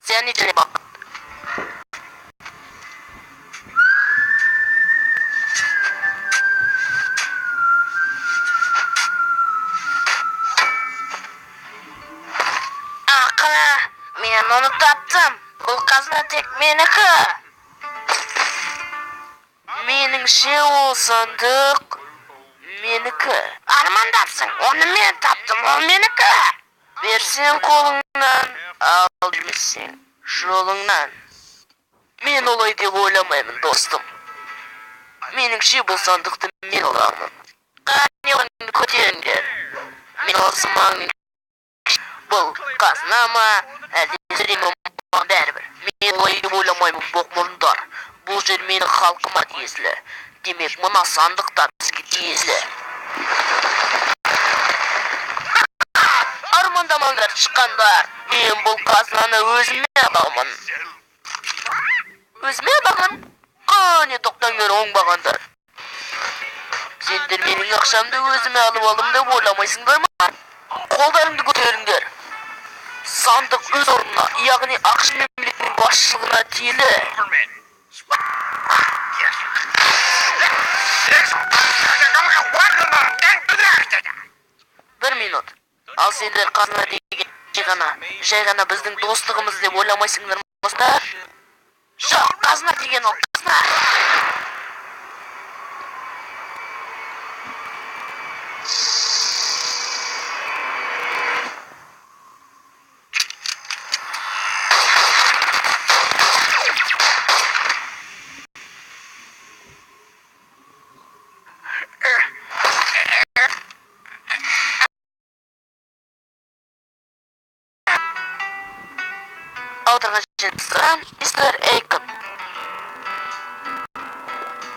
Сен және бақыт. Ақыры, мен оны таптым. Бұл қазына тек менікі. Меніңше, ол сандық менікі. Армандапсың, оны мен таптым, ол менікі. Берсең қолыңнан, ал бермесең жолыңнан. Мен олай деп ойламаймын, достым. Меніңше, бұл сандықты мен аламын. Қане, оны көтеріңдер. Мен осы маңның. Бұл қазына ма, әлде зіре ме, маған бәрібір. Мен олай деп ойламаймын, боқмұрындар. Бұл жер менің халқыма тиесілі. Демек, мына сандық та бізге тиесілі. Армандамаңдар, тышқандар. Мен бұл қазынаны өзіме аламын. Өзіме аламын. Қане, тоқтаңдар, оңбағандар. Сендер менің ақшамды өзіме алып алдым деп ойламайсыңдар ма? Қолдарыңды көтеріңдер. Сандық өз орнына, яғни АҚШ мемлекетінің басшылығына тиелі. Бір минут. Ал сендер қазына деген жай ғана біздің достығымыз деп ойламайсыңдар ма? Жоқ, қазына деген ол қазына. Аударған мистер Эйк.